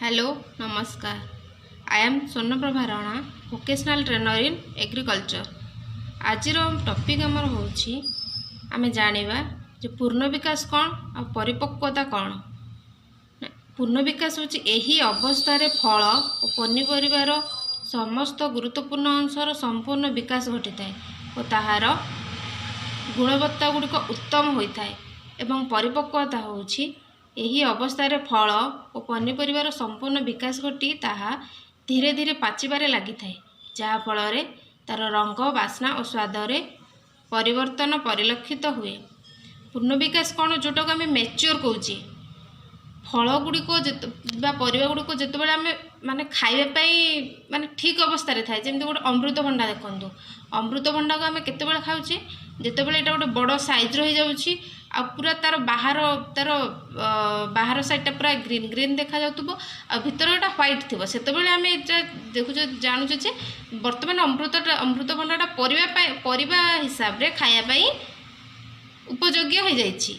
Hello, ନମସ୍କାର। I am Swarnaprabha Rana, vocational trainer in agriculture. ଆଜିର topic ଆମର ହେଉଛି, ଆମେ ଜାଣିବା ଯେ ପୂର୍ଣ୍ଣ ବିକାଶ କ'ଣ ଆଉ ପରିପକ୍ୱତା କ'ଣ। ପୂର୍ଣ୍ଣ ବିକାଶ ହେଉଛି ଏହି ଅବସ୍ଥାରେ ଫଳ ଓ ପନିପରିବାର ସମସ୍ତ ଗୁରୁତ୍ୱପୂର୍ଣ୍ଣ ଅଂଶର ସମ୍ପୂର୍ଣ୍ଣ ବିକାଶ ଘଟିଥାଏ ଓ ତାହାର ଗୁଣବତ୍ତା ଗୁଡ଼ିକ ଉତ୍ତମ ହୋଇଥାଏ ଏବଂ ପରିପକ୍ୱତା ହେଉଛି ଏହି ଅବସ୍ଥାରେ ଫଳ ଓ ପନିପରିବାର ସମ୍ପୂର୍ଣ୍ଣ ବିକାଶ ଘଟି ତାହା ଧୀରେ ଧୀରେ ପାଚିବାରେ ଲାଗିଥାଏ, ଯାହାଫଳରେ ତା'ର ରଙ୍ଗ, ବାସ୍ନା ଓ ସ୍ୱାଦରେ ପରିବର୍ତ୍ତନ ପରିଲକ୍ଷିତ ହୁଏ। ପୂର୍ଣ୍ଣ ବିକାଶ କ'ଣ? ଯେଉଁଟାକୁ ଆମେ ମେଚ୍ୟୁର୍ କହୁଛେ। ଫଳ ଗୁଡ଼ିକ ଯେତେ ବା ପରିବା ଗୁଡ଼ିକ ଯେତେବେଳେ ଆମେ ମାନେ ଖାଇବା ପାଇଁ ମାନେ ଠିକ୍ ଅବସ୍ଥାରେ ଥାଏ, ଯେମିତି ଗୋଟେ ଅମୃତଭଣ୍ଡା ଦେଖନ୍ତୁ। ଅମୃତଭଣ୍ଡାକୁ ଆମେ କେତେବେଳେ ଖାଉଛେ? ଯେତେବେଳେ ଏଇଟା ଗୋଟେ ବଡ଼ ସାଇଜ୍ର ହେଇଯାଉଛି ଆଉ ପୁରା ତା'ର ବାହାର ସାଇଡ଼୍ଟା ପୁରା ଗ୍ରୀନ୍ ଗ୍ରୀନ୍ ଦେଖାଯାଉଥିବ ଆଉ ଭିତରଟା ହ୍ୱାଇଟ୍ ଥିବ, ସେତେବେଳେ ଆମେ ଏଇଟା ଦେଖୁଛେ, ଜାଣୁଛେ ଯେ ବର୍ତ୍ତମାନ ଅମୃତଭଣ୍ଡାଟା ପରିବା ପାଇଁ, ପରିବା ହିସାବରେ ଖାଇବା ପାଇଁ ଉପଯୋଗ୍ୟ ହେଇଯାଇଛି।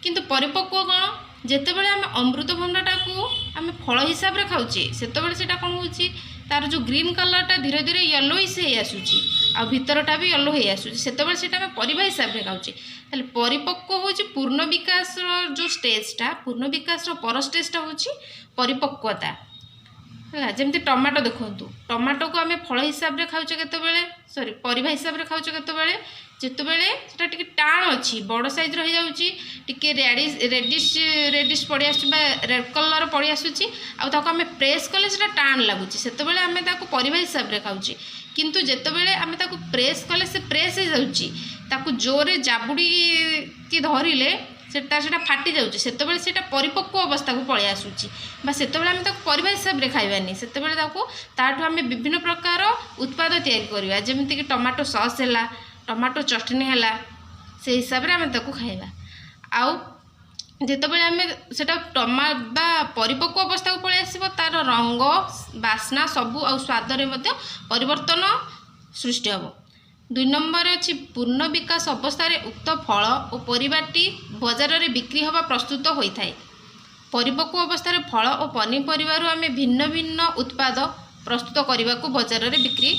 କିନ୍ତୁ ପରିପକ୍ୱ କ'ଣ? ଯେତେବେଳେ ଆମେ ଅମୃତଭଣ୍ଡାଟାକୁ ଆମେ ଫଳ ହିସାବରେ ଖାଉଛେ, ସେତେବେଳେ ସେଇଟା କ'ଣ ହେଉଛି? ତା'ର ଯେଉଁ ଗ୍ରୀନ୍ କଲର୍ଟା ଧୀରେ ଧୀରେ ୟେଲୋଇସ୍ ହେଇ ଆସୁଛି ଆଉ ଭିତରଟା ବି ୟେଲୋ ହେଇ ଆସୁଛି, ସେତେବେଳେ ସେଇଟା ଆମେ ପରିବା ହିସାବରେ ଖାଉଛେ। ତାହେଲେ ପରିପକ୍ୱ ହେଉଛି ପୂର୍ଣ୍ଣ ବିକାଶର ଯେଉଁ ଷ୍ଟେଜ୍ଟା, ପୂର୍ଣ୍ଣ ବିକାଶର ପର ଷ୍ଟେଜ୍ଟା ହେଉଛି ପରିପକ୍ୱତା ହେଲା। ଯେମିତି ଟମାଟୋ ଦେଖନ୍ତୁ। ଟମାଟୋକୁ ଆମେ ଫଳ ହିସାବରେ ଖାଉଛେ କେତେବେଳେ, ସରି, ପରିବା ହିସାବରେ ଖାଉଛେ କେତେବେଳେ? ଯେତେବେଳେ ସେଟା ଟିକେ ଟାଣ ଅଛି, ବଡ଼ ସାଇଜ୍ର ହେଇଯାଉଛି, ଟିକେ ରେଡ଼ିସ୍ ପଡ଼ି ଆସୁଛି ବା ରେଡ଼୍ କଲର୍ ପଡ଼ି ଆସୁଛି ଆଉ ତାକୁ ଆମେ ପ୍ରେସ୍ କଲେ ସେଟା ଟାଣ ଲାଗୁଛି, ସେତେବେଳେ ଆମେ ତାକୁ ପରିବା ହିସାବରେ ଖାଉଛେ। କିନ୍ତୁ ଯେତେବେଳେ ଆମେ ତାକୁ ପ୍ରେସ୍ କଲେ ସେ ପ୍ରେସ୍ ହେଇଯାଉଛି, ତାକୁ ଜୋରରେ ଜାବୁଡ଼ିକି ଧରିଲେ ସେଟା ଫାଟି ଯାଉଛି, ସେତେବେଳେ ସେଇଟା ପରିପକ୍ୱ ଅବସ୍ଥାକୁ ପଳେଇ ଆସୁଛି ବା ସେତେବେଳେ ଆମେ ତାକୁ ପରିବା ହିସାବରେ ଖାଇବାନି। ସେତେବେଳେ ତାକୁ ତାଠୁ ଆମେ ବିଭିନ୍ନ ପ୍ରକାର ଉତ୍ପାଦ ତିଆରି କରିବା, ଯେମିତିକି ଟମାଟୋ ସସ୍ ହେଲା, ଟମାଟୋ ଚଟଣି ହେଲା, ସେଇ ହିସାବରେ ଆମେ ତାକୁ ଖାଇବା। ଆଉ ଯେତେବେଳେ ଆମେ ସେଟା ବା ପରିପକ୍ୱ ଅବସ୍ଥାକୁ ପଳେଇ ଆସିବ, ତା'ର ରଙ୍ଗ, ବାସ୍ନା ସବୁ ଆଉ ସ୍ୱାଦରେ ମଧ୍ୟ ପରିବର୍ତ୍ତନ ସୃଷ୍ଟି ହେବ। ଦୁଇ ନମ୍ବରରେ ଅଛି, ପୂର୍ଣ୍ଣ ବିକାଶ ଅବସ୍ଥାରେ ଉକ୍ତ ଫଳ ଓ ପରିବାଟି ବଜାରରେ ବିକ୍ରି ହେବା ପ୍ରସ୍ତୁତ ହୋଇଥାଏ। ପରିପକ୍ୱ ଅବସ୍ଥାରେ ଫଳ ଓ ପନିପରିବାରୁ ଆମେ ଭିନ୍ନ ଭିନ୍ନ ଉତ୍ପାଦ ପ୍ରସ୍ତୁତ କରିବାକୁ ବଜାରରେ ବିକ୍ରି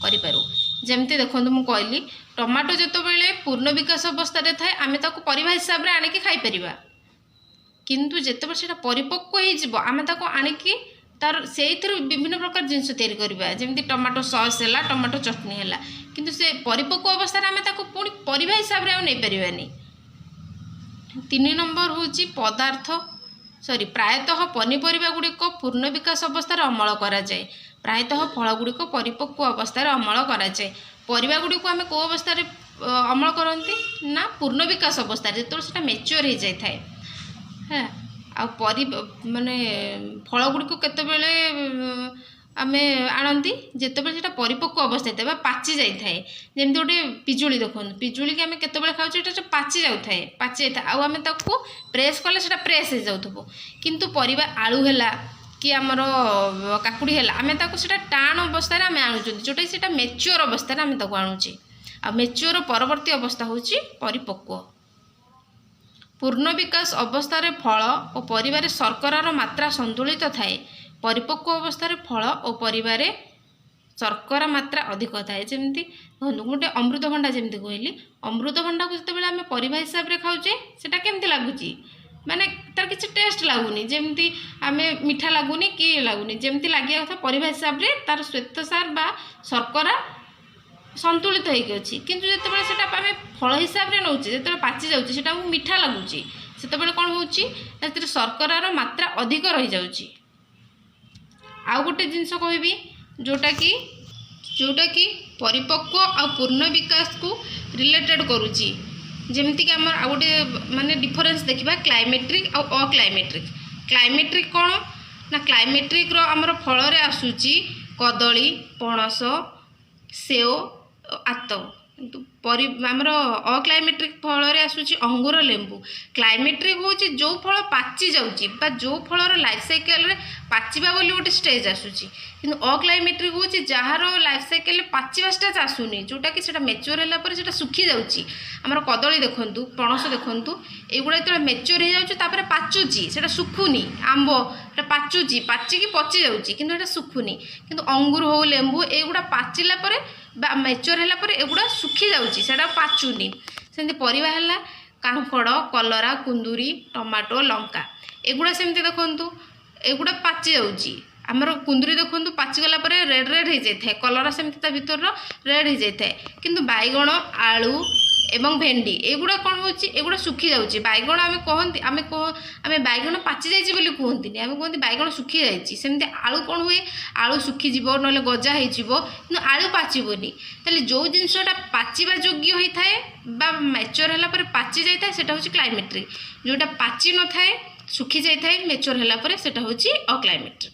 କରିପାରୁ। ଯେମିତି ଦେଖନ୍ତୁ, ମୁଁ କହିଲି ଟମାଟୋ ଯେତେବେଳେ ପୂର୍ଣ୍ଣ ବିକାଶ ଅବସ୍ଥାରେ ଥାଏ, ଆମେ ତାକୁ ପରିବା ହିସାବରେ ଆଣିକି ଖାଇପାରିବା। କିନ୍ତୁ ଯେତେବେଳେ ସେଇଟା ପରିପକ୍ୱ ହେଇଯିବ, ଆମେ ତାକୁ ଆଣିକି ତାର ସେଇଥିରୁ ବିଭିନ୍ନ ପ୍ରକାର ଜିନିଷ ତିଆରି କରିବା, ଯେମିତି ଟମାଟୋ ସସ୍ ହେଲା, ଟମାଟୋ ଚଟଣି ହେଲା। କିନ୍ତୁ ସେ ପରିପକ୍ୱ ଅବସ୍ଥାରେ ଆମେ ତାକୁ ପୁଣି ପରିବା ହିସାବରେ ଆଉ ନେଇପାରିବାନି। ତିନି ନମ୍ବର ହେଉଛି ପଦାର୍ଥ, ସରି, ପ୍ରାୟତଃ ପନିପରିବା ଗୁଡ଼ିକ ପୂର୍ଣ୍ଣ ବିକାଶ ଅବସ୍ଥାରେ ଅମଳ କରାଯାଏ। ପ୍ରାୟତଃ ଫଳ ଗୁଡ଼ିକ ପରିପକ୍ୱ ଅବସ୍ଥାରେ ଅମଳ କରାଯାଏ। ପରିବା ଗୁଡ଼ିକୁ ଆମେ କେଉଁ ଅବସ୍ଥାରେ ଅମଳ କରନ୍ତି ନା ପୂର୍ଣ୍ଣ ବିକାଶ ଅବସ୍ଥାରେ, ଯେତେବେଳେ ସେଇଟା ମେଚ୍ୟୁର୍ ହେଇଯାଇଥାଏ। ହେଲା, ଆଉ ମାନେ ଫଳ ଗୁଡ଼ିକୁ କେତେବେଳେ ଆମେ ଆଣନ୍ତି? ଯେତେବେଳେ ସେଇଟା ପରିପକ୍ୱ ଅବସ୍ଥାରେ ଥାଏ ବା ପାଚି ଯାଇଥାଏ। ଯେମିତି ଗୋଟେ ପିଜୁଳି ଦେଖନ୍ତୁ। ପିଜୁଳିକି ଆମେ କେତେବେଳେ ଖାଉଛେ? ଏଇଟା ପାଚି ଯାଇଥାଏ ଆଉ ଆମେ ତାକୁ ପ୍ରେସ୍ କଲେ ସେଇଟା ପ୍ରେସ୍ ହେଇଯାଉଥିବ। କିନ୍ତୁ ପରିବା ଆଳୁ ହେଲା କି ଆମର କାକୁଡ଼ି ହେଲା, ଆମେ ତାକୁ ସେଇଟା ଟାଣ ଅବସ୍ଥାରେ ଆମେ ଆଣୁଛନ୍ତି, ଯେଉଁଟାକି ସେଇଟା ମେଚ୍ୟୁର୍ ଅବସ୍ଥାରେ ଆମେ ତାକୁ ଆଣୁଛେ। ଆଉ ମେଚ୍ୟୁର୍ ପରବର୍ତ୍ତୀ ଅବସ୍ଥା ହେଉଛି ପରିପକ୍ୱ। ପୂର୍ଣ୍ଣ ବିକାଶ ଅବସ୍ଥାରେ ଫଳ ଓ ପରିବାରେ ଶର୍କରାର ମାତ୍ରା ସନ୍ତୁଳିତ ଥାଏ। ପରିପକ୍ୱ ଅବସ୍ଥାରେ ଫଳ ଓ ପରିବାରେ ଶର୍କରା ମାତ୍ରା ଅଧିକ ଥାଏ। ଯେମିତି ଦେଖନ୍ତୁ, ଗୋଟେ ଅମୃତଭଣ୍ଡା ଯେମିତି କହିଲି, ଅମୃତଭଣ୍ଡାକୁ ଯେତେବେଳେ ଆମେ ପରିବା ହିସାବରେ ଖାଉଛେ, ସେଇଟା କେମିତି ଲାଗୁଛି? ମାନେ ତାର କିଛି ଟେଷ୍ଟ ଲାଗୁନି, ଯେମିତି ଆମେ ମିଠା ଲାଗୁନି କି ଲାଗୁନି, ଯେମିତି ଲାଗିବା କଥା ପରିବା ହିସାବରେ। ତାର ଶ୍ୱେତସାର ବା ଶର୍କରା ସନ୍ତୁଳିତ ହେଇକି ଅଛି। କିନ୍ତୁ ଯେତେବେଳେ ସେଇଟା ଆମେ ଫଳ ହିସାବରେ ନେଉଛେ, ଯେତେବେଳେ ପାଚି ଯାଉଛି, ସେଇଟା ଆମକୁ ମିଠା ଲାଗୁଛି। ସେତେବେଳେ କ'ଣ ହେଉଛି? ସେଥିରେ ଶର୍କରାର ମାତ୍ରା ଅଧିକ ରହିଯାଉଛି। ଆଉ ଗୋଟେ ଜିନିଷ କହିବି, ଯେଉଁଟାକି ପରିପକ୍ୱ ଆଉ ପୂର୍ଣ୍ଣ ବିକାଶକୁ ରିଲେଟେଡ଼୍ କରୁଛି। ଯେମିତିକି ଆମର ଆଉ ଗୋଟେ ମାନେ ଡିଫରେନ୍ସ ଦେଖିବା, କ୍ଲାଇମେଟ୍ରିକ୍ ଆଉ ଅକ୍ଲାଇମେଟ୍ରିକ୍। କ୍ଲାଇମେଟ୍ରିକ୍ କ'ଣ ନା କ୍ଲାଇମେଟ୍ରିକ୍ର ଆମର ଫଳରେ ଆସୁଛି କଦଳୀ, ପଣସ, ସେଓ, ଆତ। କିନ୍ତୁ ପରି ଆମର ଅକ୍ଲାଇମେଟ୍ରିକ୍ ଫଳରେ ଆସୁଛି ଅଙ୍ଗୁର, ଲେମ୍ବୁ। କ୍ଲାଇମେଟ୍ରିକ୍ ହେଉଛି ଯେଉଁ ଫଳ ପାଚି ଯାଉଛି ବା ଯେଉଁ ଫଳର ଲାଇଫ୍ ସାଇକେଲରେ ପାଚିବା ବୋଲି ଗୋଟେ ଷ୍ଟେଜ୍ ଆସୁଛି। କିନ୍ତୁ ଅକ୍ଲାଇମେଟ୍ରିକ୍ ହେଉଛି ଯାହାର ଲାଇଫ୍ ସାଇକେଲରେ ପାଚିବା ଷ୍ଟେଜ୍ ଆସୁନି, ଯେଉଁଟାକି ସେଇଟା ମେଚୁଅର୍ ହେଲା ପରେ ସେଇଟା ଶୁଖି ଯାଉଛି। ଆମର କଦଳୀ ଦେଖନ୍ତୁ, ପଣସ ଦେଖନ୍ତୁ, ଏଇଗୁଡ଼ା ଯେତେବେଳେ ମେଚୁଅର୍ ହେଇଯାଉଛି, ତାପରେ ପାଚୁଛି, ସେଇଟା ଶୁଖୁନି। ଆମ୍ବ ଏଟା ପାଚୁଛି, ପାଚିକି ପଚି ଯାଉଛି, କିନ୍ତୁ ଏଇଟା ଶୁଖୁନି। କିନ୍ତୁ ଅଙ୍ଗୁର ହଉ, ଲେମ୍ବୁ, ଏଇଗୁଡ଼ା ପାଚିଲା ପରେ ବା ମେଚୁଅର୍ ହେଲା ପରେ ଏଗୁଡ଼ା ଶୁଖି ଯାଉଛି, ସେଇଟା ପାଚୁନି। ସେମିତି ପରିବା ହେଲା କାଙ୍କଡ଼, କଲରା, କୁନ୍ଦୁରି, ଟମାଟୋ, ଲଙ୍କା, ଏଗୁଡ଼ା ସେମିତି ଦେଖନ୍ତୁ, ଏଗୁଡ଼ା ପାଚି ଯାଉଛି। ଆମର କୁନ୍ଦୁରି ଦେଖନ୍ତୁ, ପାଚିଗଲା ପରେ ରେଡ଼୍ ରେଡ଼୍ ହେଇଯାଇଥାଏ। କଲରା ସେମିତି ତା ଭିତରର ରେଡ଼୍ ହେଇଯାଇଥାଏ। କିନ୍ତୁ ବାଇଗଣ, ଆଳୁ ଏବଂ ଭେଣ୍ଡି, ଏଗୁଡ଼ା କ'ଣ ହେଉଛି? ଏଗୁଡ଼ା ଶୁଖି ଯାଉଛି। ବାଇଗଣ ଆମେ କହନ୍ତି, ଆମେ କହ ଆମେ ବାଇଗଣ ପାଚି ଯାଇଛି ବୋଲି କୁହନ୍ତିନି, ଆମେ କୁହନ୍ତି ବାଇଗଣ ଶୁଖି ଯାଇଛି। ସେମିତି ଆଳୁ କ'ଣ ହୁଏ? ଆଳୁ ଶୁଖିଯିବ, ନହେଲେ ଗଜା ହେଇଯିବ, କିନ୍ତୁ ଆଳୁ ପାଚିବନି। ତାହେଲେ ଯେଉଁ ଜିନିଷଟା ପାଚିବା ଯୋଗ୍ୟ ହୋଇଥାଏ ବା ମେଚୁଅର୍ ହେଲା ପରେ ପାଚି ଯାଇଥାଏ, ସେଇଟା ହେଉଛି କ୍ଲାଇମେଟ୍ରିକ୍। ଯେଉଁଟା ପାଚି ନଥାଏ, ଶୁଖି ଯାଇଥାଏ ମେଚୁଅର୍ ହେଲା ପରେ, ସେଇଟା ହେଉଛି ଅକ୍ଲାଇମେଟ୍ରିକ୍।